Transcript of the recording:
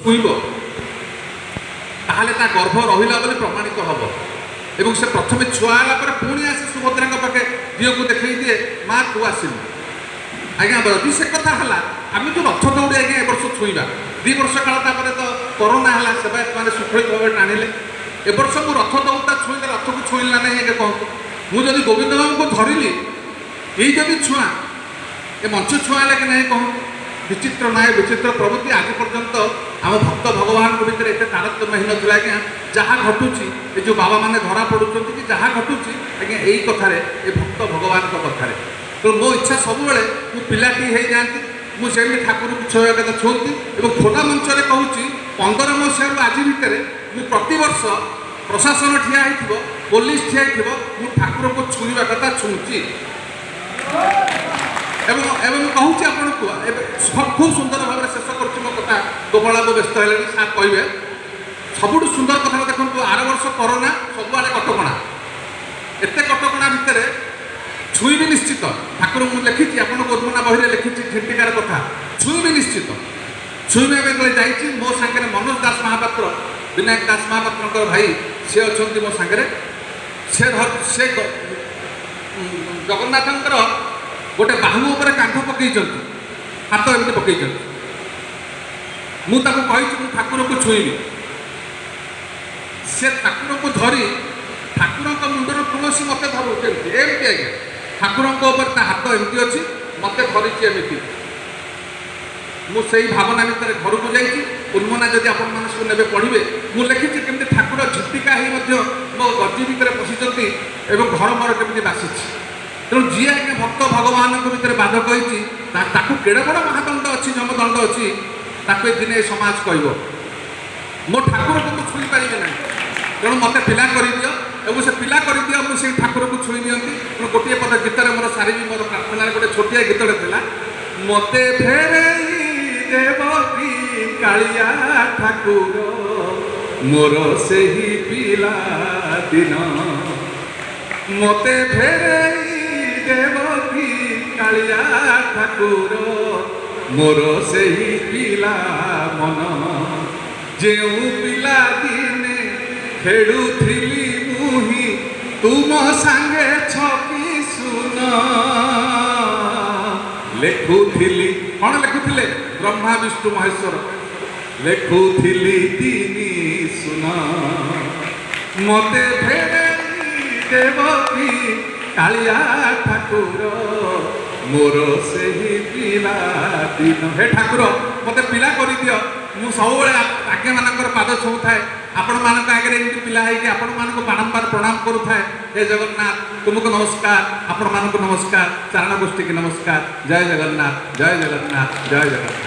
ଛୁଇଁବ, ତାହେଲେ ତା ଗର୍ଭ ରହିଲା ବୋଲି ପ୍ରମାଣିତ ହେବ। ଏବଂ ସେ ପ୍ରଥମେ ଛୁଆ ହେଲା ପରେ ପୁଣି ଆସେ ସୁଭଦ୍ରାଙ୍କ ପାଖେ, ଝିଅକୁ ଦେଖେଇ ଦିଏ, ମା ତୁ ଆସିଲୁ। ଆଜ୍ଞା, ଯଦି ସେ କଥା ହେଲା, ଆମେ ଯେଉଁ ରଥ ଦୌଡ଼ି ଆଜ୍ଞା ଏ ବର୍ଷ ଛୁଇଁବା, 2 ବର୍ଷ କାଳ ତାପରେ ତ କରୋନା ହେଲା, ସେବାୟତ ମାନେ ଶୃଙ୍ଖଳିତ ଭାବେ ଟାଣିଲେ। ଏ ବର୍ଷ ମୁଁ ରଥ ଦୌଡ଼ିଟା ଛୁଇଁଲେ, ରଥକୁ ଛୁଇଁଲି ନା ନାହିଁ ଆଜ୍ଞା କହନ୍ତୁ? ମୁଁ ଯଦି ଗୋବିନ୍ଦ ବାବୁଙ୍କୁ ଧରିଲି, ଏଇ ଯଦି ଛୁଆଁ, ଏ ମଞ୍ଚ ଛୁଆଁ ହେଲା କି ନାହିଁ କହନ୍ତୁ? ବିଚିତ୍ର ନାୟ ବିଚିତ୍ର ପ୍ରବୃତ୍ତି। ଆଜି ପର୍ଯ୍ୟନ୍ତ ଆମ ଭକ୍ତ ଭଗବାନଙ୍କ ଭିତରେ ଏତେ ତାରତମ୍ୟ ହେଇନଥିଲା ଆଜ୍ଞା, ଯାହା ଘଟୁଛି, ଏ ଯେଉଁ ବାବାମାନେ ଧରା ପଡ଼ୁଛନ୍ତି କି ଯାହା ଘଟୁଛି ଆଜ୍ଞା, ଏଇ କଥାରେ, ଏ ଭକ୍ତ ଭଗବାନଙ୍କ କଥାରେ। ତେଣୁ ମୋ ଇଚ୍ଛା ସବୁବେଳେ ମୁଁ ପିଲାଟି ହେଇଯାଆନ୍ତି, ମୁଁ ସେମିତି ଠାକୁରଙ୍କୁ ଛୁଇଁବା କଥା ଛୁଅନ୍ତି। ଏବଂ ଖୋଲା ମଞ୍ଚରେ କହୁଛି, 15 ମସିହାରୁ ଆଜି ଭିତରେ ମୁଁ ପ୍ରତିବର୍ଷ ପ୍ରଶାସନ ଠିଆ ହେଇଥିବ, ପୋଲିସ ଠିଆ ହେଇଥିବ, ମୁଁ ଠାକୁରଙ୍କୁ ଛୁଇଁବା କଥା ଛୁଉଁଛି। ଏବଂ ମୁଁ କହୁଛି ଆପଣଙ୍କୁ, ଏବେ ଖୁବ୍ ସୁନ୍ଦର ଭାବରେ ଶେଷ କରୁଛି ମୋ କଥା। ଗୋପାଳବାବୁ ବ୍ୟସ୍ତ ହେଲେଣି, ସାର୍ କହିବେ। ସବୁଠୁ ସୁନ୍ଦର କଥାଟା ଦେଖନ୍ତୁ। ଆର ବର୍ଷ କରୋନା, ସବୁଆଡ଼େ କଟକଣା, ଏତେ କଟକଣା ଭିତରେ ଛୁଇଁବି ନିଶ୍ଚିତ ଠାକୁର। ମୁଁ ଲେଖିଛି ଆପଣଙ୍କ ଉନ୍ମନା ବହିରେ ଲେଖିଛି ଝିଣ୍ଟିକାର କଥା। ଛୁଇଁବି ନିଶ୍ଚିତ। ଛୁଇଁବା ପାଇଁ ଯେତେବେଳେ ଯାଇଛି, ମୋ ସାଙ୍ଗରେ ମନୋଜ ଦାସ ମହାପାତ୍ର, ବିନାୟକ ଦାସ ମହାପାତ୍ରଙ୍କର ଭାଇ, ସେ ଅଛନ୍ତି ମୋ ସାଙ୍ଗରେ। ସେ ଜଗନ୍ନାଥଙ୍କର ଗୋଟେ ବାହୁ ଉପରେ କାନ୍ଧ ପକେଇଛନ୍ତି, ହାତ ଏମିତି ପକେଇଛନ୍ତି। ମୁଁ ତାକୁ କହିଛି, ମୁଁ ଠାକୁରକୁ ଛୁଇଁବି। ସେ ଠାକୁରଙ୍କୁ ଧରି, ଠାକୁରଙ୍କ ମୁଣ୍ଡରୁ ତୁଳସୀ ମୋତେ ଧରୁଛନ୍ତି ଏମିତି ଆଜ୍ଞା। ଠାକୁରଙ୍କ ଉପରେ ତା ହାତ ଏମିତି ଅଛି, ମୋତେ ଧରିଛି ଏମିତି। ମୁଁ ସେଇ ଭାବନା ଭିତରେ ଘରକୁ ଯାଇଛି। ଉନ୍ମନା ଯଦି ଆପଣମାନେ ସବୁ ନେବେ, ପଢ଼ିବେ, ମୁଁ ଲେଖିଛି କେମିତି ଠାକୁର ଝିଟିକା ହେଇ ମଧ୍ୟ ମୋ ଗଦି ଭିତରେ ପଶିଛନ୍ତି ଏବଂ ଘର ମୋର କେମିତି ବାସିଛି। ତେଣୁ ଯିଏ ଆଜ୍ଞା ଭକ୍ତ ଭଗବାନଙ୍କ ଭିତରେ ବାଧକ ହେଇଛି, ତାକୁ କେଡ଼େ ବଡ଼ ମହାଦଣ୍ଡ ଅଛି, ଯମଦଣ୍ଡ ଅଛି, ତାକୁ ଏ ଦିନେ ଏ ସମାଜ କହିବ। ମୋ ଠାକୁରକୁ ମୁଁ ଛୁଇଁ ପାରିବି ନାହିଁ। ତେଣୁ ମୋତେ ପିଲା କରିଦିଅ ଏବଂ ସେ ପିଲା କରିଦିଅ, ମୁଁ ସେଇ ଠାକୁରକୁ ଛୁଇଁ ଦିଅନ୍ତି। ତେଣୁ ଗୋଟିଏ ପଦ ଗୀତରେ ମୋର ସାରିବି। ମୋର ପ୍ରାର୍ଥନାରେ ଗୋଟେ ଛୋଟିଆ ଗୀତଟେ ଥିଲା, ମୋତେ ଫେରେଇ ଦେବ କି କାଳିଆ ଠାକୁର ମୋର ସେହି ପିଲା ଦିନ, ମୋତେ ଫେରେଇ ଦେବ କି କାଳିଆ ଠାକୁର ମୋର ସେହି ପିଲା ମନ, ଯେଉଁ ପିଲା ଦିନେ ଖେଳୁଥିଲି ମୁହିଁ ତୁମ ସାଙ୍ଗେ ଛକି ଶୂନ, ଲେଖୁଥିଲି, କ'ଣ ଲେଖୁଥିଲେ? ବ୍ରହ୍ମା ବିଷ୍ଣୁ ମହେଶ୍ୱର, ଲେଖୁଥିଲି ତିନି ଶୂନ। ମୋତେ ଫେରେଇ ଦେବ କି କାଳିଆ ଠାକୁର ମୋର ସେହି ପିଲା ଦିନ। ହେ ଠାକୁର, ମୋତେ ପିଲା କରିଦିଅ। ମୁଁ ସବୁବେଳେ ଆଜ୍ଞାମାନଙ୍କର ପାଦ ଛୁଉଁଥାଏ, ଆପଣମାନଙ୍କ ଆଗରେ ଏମିତି ପିଲା ହେଇକି ଆପଣମାନଙ୍କୁ ବାରମ୍ବାର ପ୍ରଣାମ କରୁଥାଏ। ହେ ଜଗନ୍ନାଥ, ତୁମକୁ ନମସ୍କାର, ଆପଣମାନଙ୍କୁ ନମସ୍କାର, ଚାରଣ ଗୋଷ୍ଠୀକି ନମସ୍କାର। ଜୟ ଜଗନ୍ନାଥ, ଜୟ ଜଗନ୍ନାଥ, ଜୟ ଜଗନ୍ନାଥ।